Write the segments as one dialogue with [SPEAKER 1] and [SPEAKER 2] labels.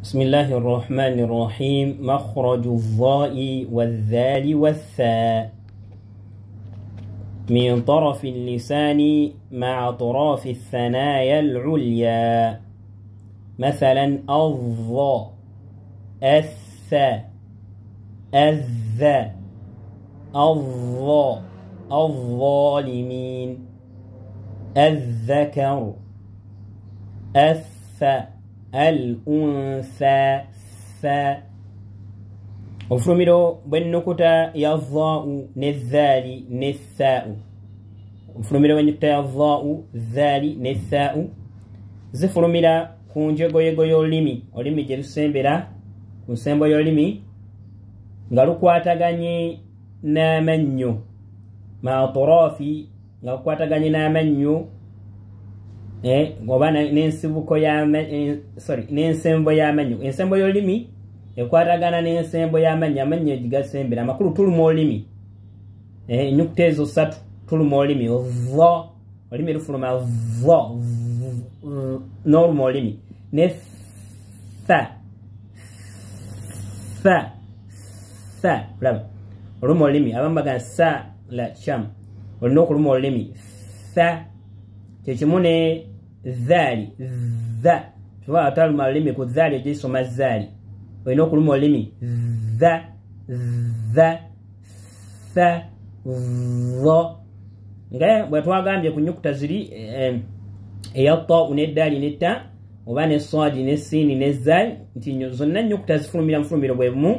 [SPEAKER 1] بسم الله الرحمن الرحيم. مخرج الظاء والذال والثاء من طرف اللسان مع أطراف الثنايا العليا، مثلا الظاء، الثاء، الذا، الظاء، الظالمين، الذكر، الث، الأنثى، ثا. Obufulumiro bw'ennukuta ya zaa'u ne zaali ne thaa'u. Obufulumiro bw'ennukuta ya zaa'u, zaali ne thaa'u zifulumira ku njegoyego y'olulimi, olulimi gye lusembera ku nsembo y'olulimi nga lukwataganye n'amannyo, ma'atraafi, nga lukwataganye n'amannyo, oba n'ensibuko n'ensembo y'amannyo. Ensembo y'olulimi ekwatagana n'ensembo y'amannyo, amannyo gigasembera. Amakulu tuluma olulimi, ennyukuta ezo ssatu tuluma olulimi. Zo, olulimi lufuluma zo, n'oluma olulimi ne tha, tha, tha. Olaba oluma olulimi, abamu bagamba sa la kyamu, olina okuluma olulimi tha. Kyekimu ne zaali, za. Tuba ataluma olulimi ku zaali ogisoma zaali, olina okuluma olulimi za, za, tha, zo. Nga bwe twagambye ku nnyukuta ziri eya taa'u ne ddaali ne ta, oba ne saadi ne siini ne zaali, nti zonna nnyukuta zifulumira mufulumiro bwe bumu,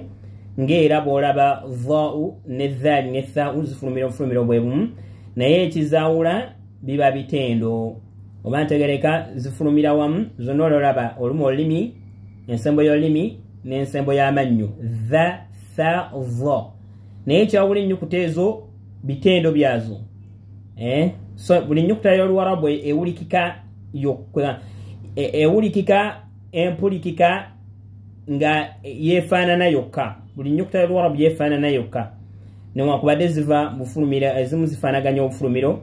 [SPEAKER 1] ng'era bw'olaba zaa'u ne zaali ne thaa'u zifulumira mufulumiro bwe bumu, naye ekizaawula biba bitendo. Oba ntegereka, zifulumira wamu zonna. Ololaba oluma olulimi, ensembo y'olulimi n'ensembo y'amannyo, tha, tha, zo. Naye ekyawula ennyukuta ezo bitendo byazo. So buli nnyukuta y'Oluwarabu ewulikika yokka, ewulikika empulikika nga yeefaanana yokka. Buli nnyukuta y'Oluwarabu yeefaanana yokka, newankubadde ziva bufulumira, ezimu zifaanaganya obufulumiro,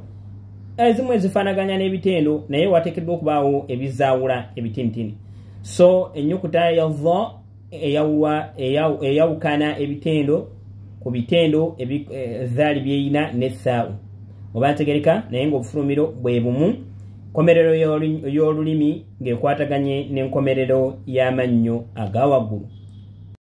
[SPEAKER 1] ezimu ezifaanaganya n'ebitendo, naye wateekeddwa okubaawo ebizaawula ebitinitini. So ennyukuta ya dha eyawukana ebitendo ku bitendo zaali byeyina ne thaa'u. Oba ntegereka, naye ng'obufulumiro bwe bumu. Nkomerero y'olulimi ng'ekwataganye n'enkomerero y'amannyo aga waggulu.